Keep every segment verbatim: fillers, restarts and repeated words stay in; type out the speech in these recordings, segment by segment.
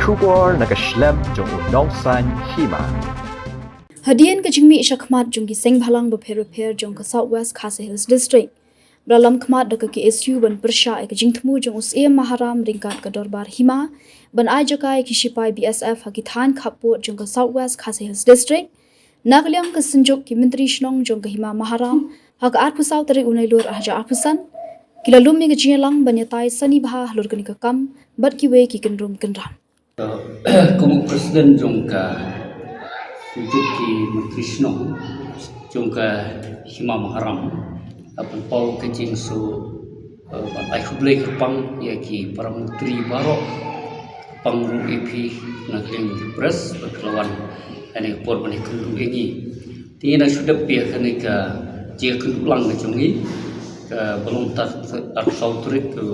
Khubor na ka shlem jong u nongsaiñ hima. Hadien ka jingmih shakhmat jong ki seng bhalang bapher bapher jong ka South West Khasi Hills District, ba la lam khmat da ka K S U ban pyrshah ïa ka jingthmu jong u Syiem Maharam ryngkat ka dorbar hima ban ai jaka ïa ki shipai B S F ha ki thaiñ khappud jong ka South West Khasi Hills District. Na ka liang ka Synjuk ki Myntri Shnong jong ka Hima Maharam, ha ka arphew saw tarik u Nailur arhajar arphew san, ki la lum ïa ka jingïalang ban ïatai sani bha halor kane ka kam bad kiwei ki kynrum kynram. Kum u President jong ka Synjuk ki Myntri Shnong jong ka Hima Maharam, nga pynpaw ka jingsu, eh, ban ai khublei kyrpang ïa ki para myntri baroh, kyrpang ruh ïa phi na ka liang ki press ba phi la wan ha kane ka por ban ïakynduh ïa ngi. Te ngi dang shu dep ïa kane ka jingïakynduh lang ka jong ngi, kaba long mynta arphew saw tarik u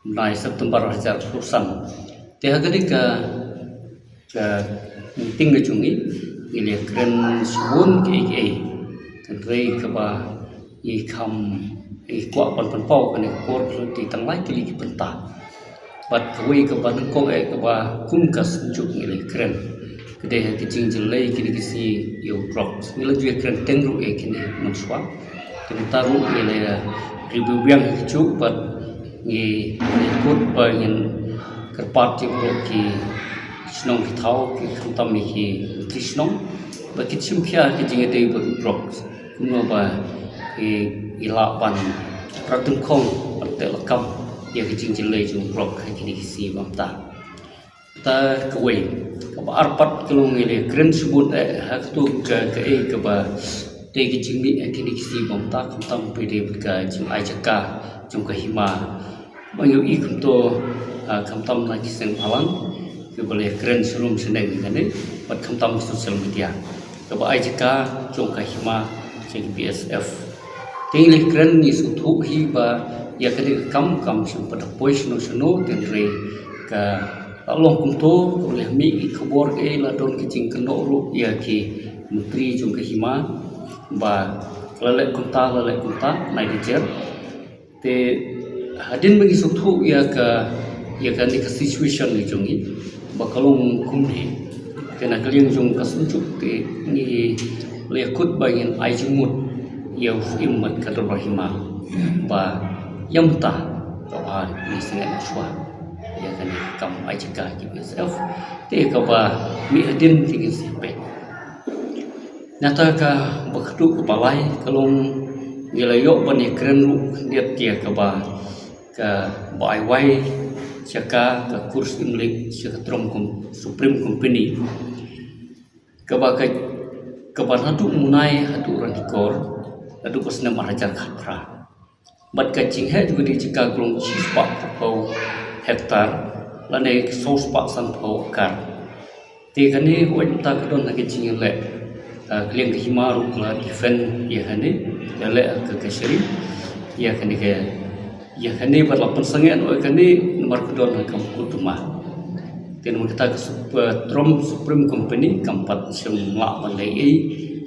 bnai September arhajar arphew san. Te ha kane ka, ka meeting ka jong ngi, ngi la ïakren shibun kiei kiei. Hynrei kaba ngi kham, ngi kwah ban pynpaw ha kane ka por ka long tang lai tylli ki bynta. Bad kawei kaba nyngkong eh kaba kum ka Synjuk ngi la ïakren, ka dei ha ka jingjyllei kine ki sngi ïa u drugs. Ngi la ju ïakren teng ruh ïa kine mynshuwa. Te mynta ruh ngi la ïa review biang ha kajuh bad ngi, ngi kut ba ngin kyrpad ïa baroh ki shnong ki thaw, ki khamtam ïa ki myntri shnong ba kin shim khia ha ka jingïadei bad u drugs. Kumno ba ngi, ngi lah ban rat dyngkhong ban teh lakam ïa ka jingjyllei jong u drugs ha kine ki sngi ba mynta. Kata kawei. Kaba ar pat ka long ngi la ïakren shibun eh ha katu ka, kaei kaba dei ka jingmih ha kine ki sngi ba mynta, khamtam pat dei ka jingai jaka jong ka hima. Ba ngi ïohi kumto, ah, khamtam na ki seng bhalang kiba la ïakren sharum shaneng ïa kane, bad khamtam social media. Kaba ai jaka jong ka hima sha ki B S F. Te ngi la ïakren, ngi sngewthuh hi ba ïa kane ka kam kam shym pat da poi shano shano, hynrei ka la long kumto, kaba la mih ki khubor, eh, la don ka jingkynnoh ruh ïa ki myntri jong ka hima ba la leh kumta, la leh kumta, nai ka jer. Te hadien ba ngi sngewthuh ïa ka, ïa kane ka situation ka jong ngi ba ka long kumne, te na ka liang jong ka Synjuk te ngi la ïakut ba ngin ai jingmut ïa u Syiem bad ka dorbar hima ba ïa mynta ka ba ngi sngewsih shuwa ïa kane ka kam ai jaka ki B S F, te kaba mih hadien te ngin sa peit. Nangta kaba khatduh, kaba lai ka long ngi la ïoh ban ïakren ruh khyndiat ïa kaba, kaba ai wai jaka ka kur Syiem League sha ka Trump Com-, Supreme Company. Kaba ka, kaba naduh Munai haduh Ranikor, naduh ka snem arhajar khatphra. Bad ka jingheh jong kane ka jaka ka long shispah phraphew hektar lane sawspah sanphew akar. Te kane hooid mynta ka don ha ka jingïaleh, ah, ka liang ka hima ruh ka la defend ïa kane, ïaleh ha ka kashari ïa kane ka, ïa kane bad la pynsangeh noh ïa kane namar ka don ha ka mukotduma. Te namar kata ka sup-, eh, Trump Supreme Company kam pat shym lah ban leh ei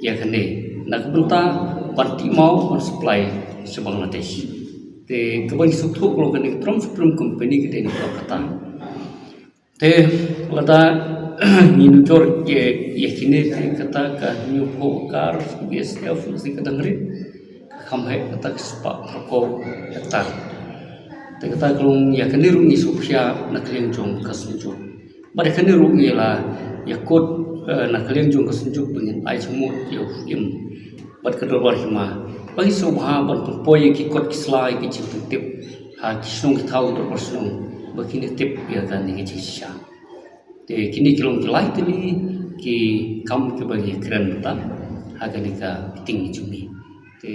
ïa kane na ka bynta ban tih maw ban supply sha Bangladesh. Te kaba ngi sngewthuh ka long kane ka Trump Supreme Company ka dei na ka kata. Te lada ngi nujor ïa, ïa kine te kata ka hynñiewphew akar B S F lane ka dang rit, ka kham heh kata ka spah phraphew hektar. Te kata ka long ïa kane ruh ngi sngewkhia na ka liang jong ka Synjuk. Bad ïa kane ruh ngi la ïakut, eh, na ka liang jong ka Synjuk ba ngin ai jingmut ïa u Syiem bad ka dorbar hima ba ngin sngewbha ban pynpoi ïa ki kot ki sla, ïa ki jingpyntip ha ki shnong ki thaw dorbar shnong ba kin ïa tip ïa kane ka jingshisha. Te kine ki long ki lai tylli ki kam kiba ngi kren mynta ha kane ka meeting jong ngi. Te